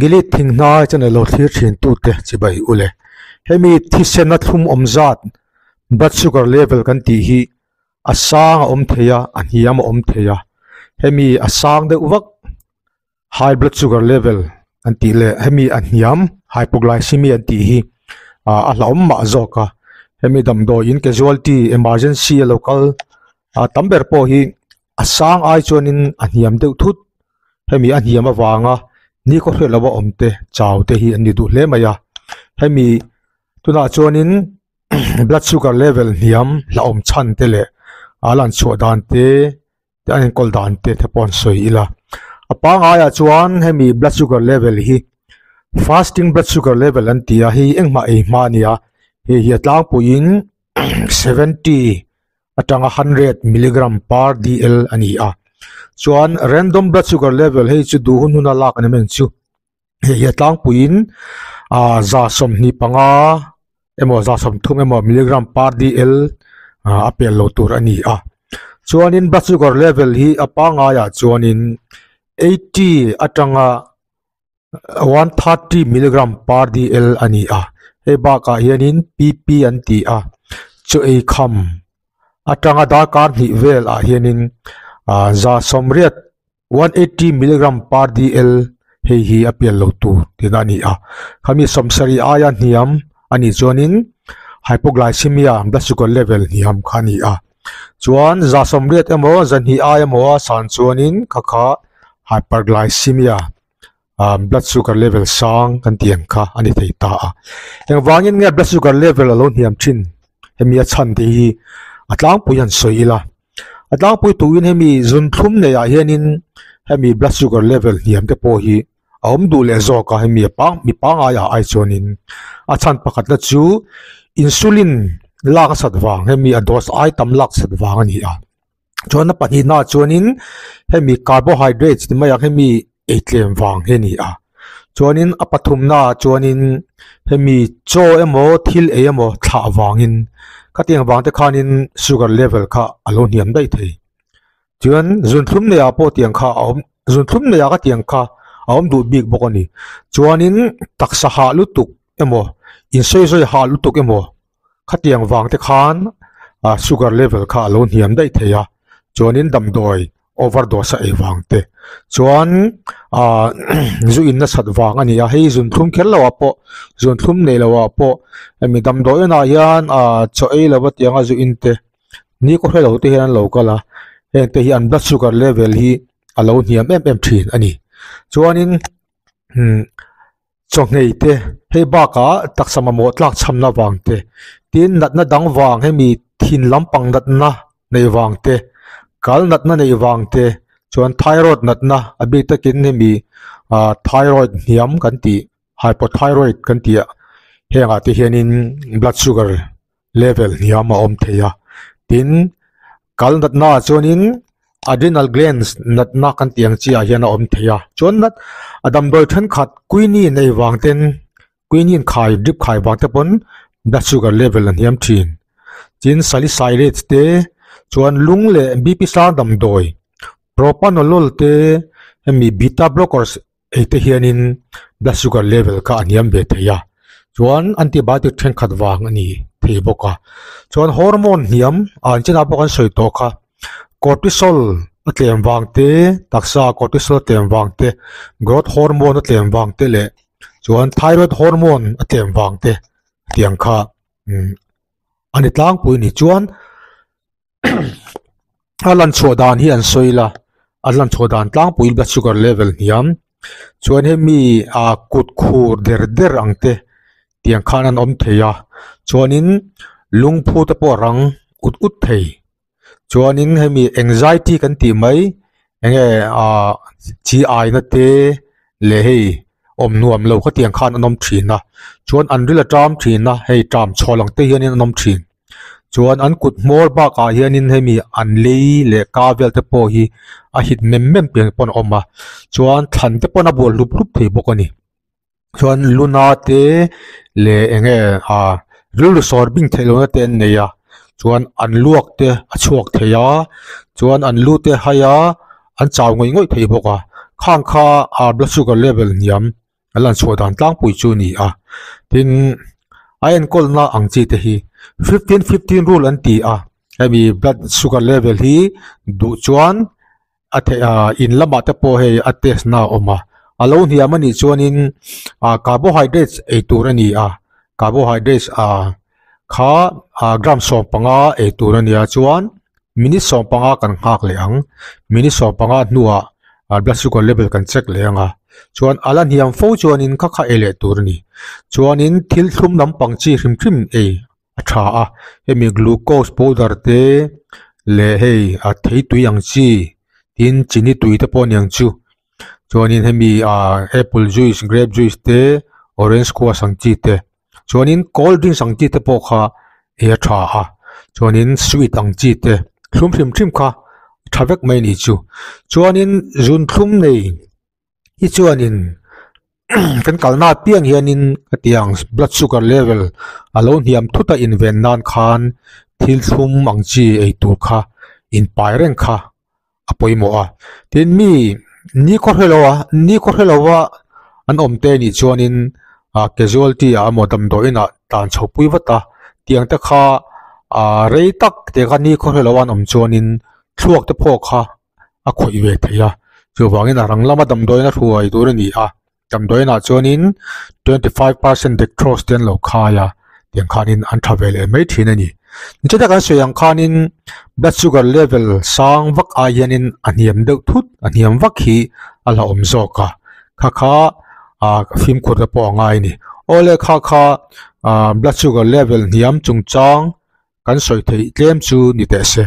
Gilead thing hnai channel lo thlir thin tute chibai ule. Hemi thisen a thlum awm zat blood sugar level kan tih hi a sang a awm thei a, a hniam a awm thei a. Hemi a sang deuh vak high blood sugar level an tih leh hemi a hniam hypoglycemia an tih hi ah a hlauhawm mah zawk a. Hemi damdawiin casualty emergency a lo kal ah tam ber pawh hi a sang ai chuanin a hniam deuh thut hemi a hniam avanga ni khaw hriat loh a awm te chau te hi an ni duh hle mai a hemi tunah chuanin blood sugar level hniam hlauhawm chhan te leh a lan chhuah dan te te an enkawl dan te te pawh an sawi ila a pangai ah chuan hemi blood sugar level hi fasting blood sugar level an ti a hei engmah ei hma a ni a hei hi a tlangpuiin 70 atanga 100 milligram per dl a ni a chuan random blood sugar level hei chu duh hun hun a lak a ni mai ang chu hei hi a tlangpuiin ah 125 emaw 130 emaw milligram per dl ah a pel lo tur a ni a chuanin blood sugar level hi a pangaiah chuanin 80 atanga 130 milligram per dl a ni a hei bakah hianin pp an ti a chaw ei kham atanga darkar hnih velah hianin ah 180 180 milligram per dl hei hi a pian lo tur tihna a ni a khami 70 aia hniam a nih chuanin hypoglycemia blood sugar level hniam kha a ni a chuan 180 emaw 200 ai emaw a san chuanin kha kha hyperglycemia ah blood sugar level sang kan tih ang kha a ni thei ta a engvangin nge blood sugar level a lo hniam thin hemi a chhan te hi a tlangpui han sawi ila a tlangpui tuin hemi zun thlum nei ah hianin hemi blood sugar level hniam te pawh hi a awm duh leh zawk a hemi a pang mi pangai ah ai chuanin a chhan pakhat na chu insulin lak a sat vang hemi a dose ai tam lak sat vang a ni a. Chuan a pahnihna ah chuanin hemi carbohydrates ti mai ang hemi eitlem vang hi a ni a chuanin a pathumna ah chuanin hemi chaw emaw thil ei emaw thlah vangin khatiang vang te khanin sugar level kha a lo hniam daih thei chuan zunthlum nei ah pawh tiang kha a awm zunthlum nei ah ka tiang kha a awm duh bik bawk a ni chuanin taksa hah lutuk emaw insawizawi hah lutuk emaw. Khatiang vang te khan ah sugar level kha a lo hniam daih thei a chuanin damdawi overdose a ei vang te chuan ah zu in nasat vang a ni a hei zunthlum kher loh ah pawh zunthlum nei loh ah pawh hemi damdawi enah hian ah chaw ei lova tianga zu in te ni kaw hrelo te hian an lo kal a heng te hi an blood sugar level hi a lo hniam em em thin a ni chuanin umm. Chawhmeh te hei bakah taksa mamawh tlak chhamna vang te tin natna dang vang hemi thin lampang natna neih vang te kal natna neih vang te chuan thyroid natna a bik takin hemi ah thyroid hniam kan tih hypothyroid kan tih ah hengah te hianin blood sugar level hniam a awm thei a tin kal natna ah chuanin adrenal glands natna kan tih ang chi ah hian a awm thei a chuan nat a damdawi thenkhat quinine ei vang ten quinine khai drip khai vang te pawn blood sugar level a hniam thin tin salicylates te chuan lung leh bp sang damdawi propanolol te hemi beta blockers Hei te hianin blood sugar level kha a hniam ve thei a chuan antibiotic thenkhat vang a ni thei bawk a chuan hormone hniam ah an chenah pawh kan sawi tawh kha cortisol a tlem vang te taksa cortisol a tlem vang te growth hormone a tlem vang te leh chuan thyroid hormone a tlem vang te tiang kha umm a ni tlangpui a ni chuan. A lan chhuah dan hi an sawi la a lan chhuah dan tlangpui blood sugar level hniam chuan hemi ah kut khur der der ang te tiang khan an awm thei a chuanin lungphu te pawh a rang ut ut thei chuanin hemi anxiety kan tih mai enge ah chi ai na te leh hei awm nuam lo kha tiang khan an awm thin a chuan an ril a ṭam thin a hei ṭam chhawl ang te hianin an awm thin. Chuan an kut hmawr bakah hianin hemi an lei leh ka vel te pawh hi a hit mem mem pian pawn a awm a chuan thlan te pawn a bual hlup hlup thei bawk a ni chuan luna te leh eng nge ah rilru sawr bing theih lohna te an nei a chuan an luak te a chhuak thei a chuan an lu te hai a an chau ngawih ngawih thei bawk a khang kha ah blood sugar level hniam. A lan chhuah dan tlangpui chu a ni a tin a enkawlna ang chi te hi 15 15 rule an ti a hemi blood sugar level hi duh chuan a theih ah in lamah te pawh hei a test na a awm a a lo hniam a nih chuanin ah carbohydrates ei tur a ni a carbohydrates ah kha ah gram sawmpanga ei tur a nia chuan minute sawmpanga kan nghak leh ang minute sawmpanga hnuah ah blood sugar level kan check leh ang a chuan a la hniam fo chuanin kha kha ei leh tur a ni chuanin thil thlum lampang chi hrim hrim ei a tha a hemi glucose powder te leh hei a thei tui ang chi tin chini tui te pawh a ni ang chu chuanin hemi ah apple juice grape juice te orange squash ang chi te chuanin cold drinks ang chi te pawh kha ei a tha a chuanin sweet ang chi te thlum hrim hrim kha a tha vek mai a nih chu chuanin zun thlum nei hi chuanin kan kalna apiang hianin hetiang blood sugar level a lo hniam thut a inven nan khan thil thlum ang chi ei tur kha inpai reng kha a pawimawh a tin mi ni khaw hrelo a ni khaw hrelo a an awm te nih chuanin ah casualty ah emaw damdawi inah tlan chho pui vat a tiang te kha ah rei tak te kha ni khaw hrelo a an awm chuanin thluak te pawh kha a khawih ve thei a chuvangin a rang lama damdawiin a hruai tur a ni a damdawiinah chuanin 25 percent dextrose te an lo khai a tiang khanin an tha ve leh mai thin a ni nichina kan sawi ang khanin blood sugar level sang vak ai hianin a hniam deuh thut a hniam vak hi a la awm zawk a kha kha ah fimkhur te pawh a ngai a ni awle kha kha ah blood sugar level hniam chungchang kan sawi theih tlem chu ni teh se.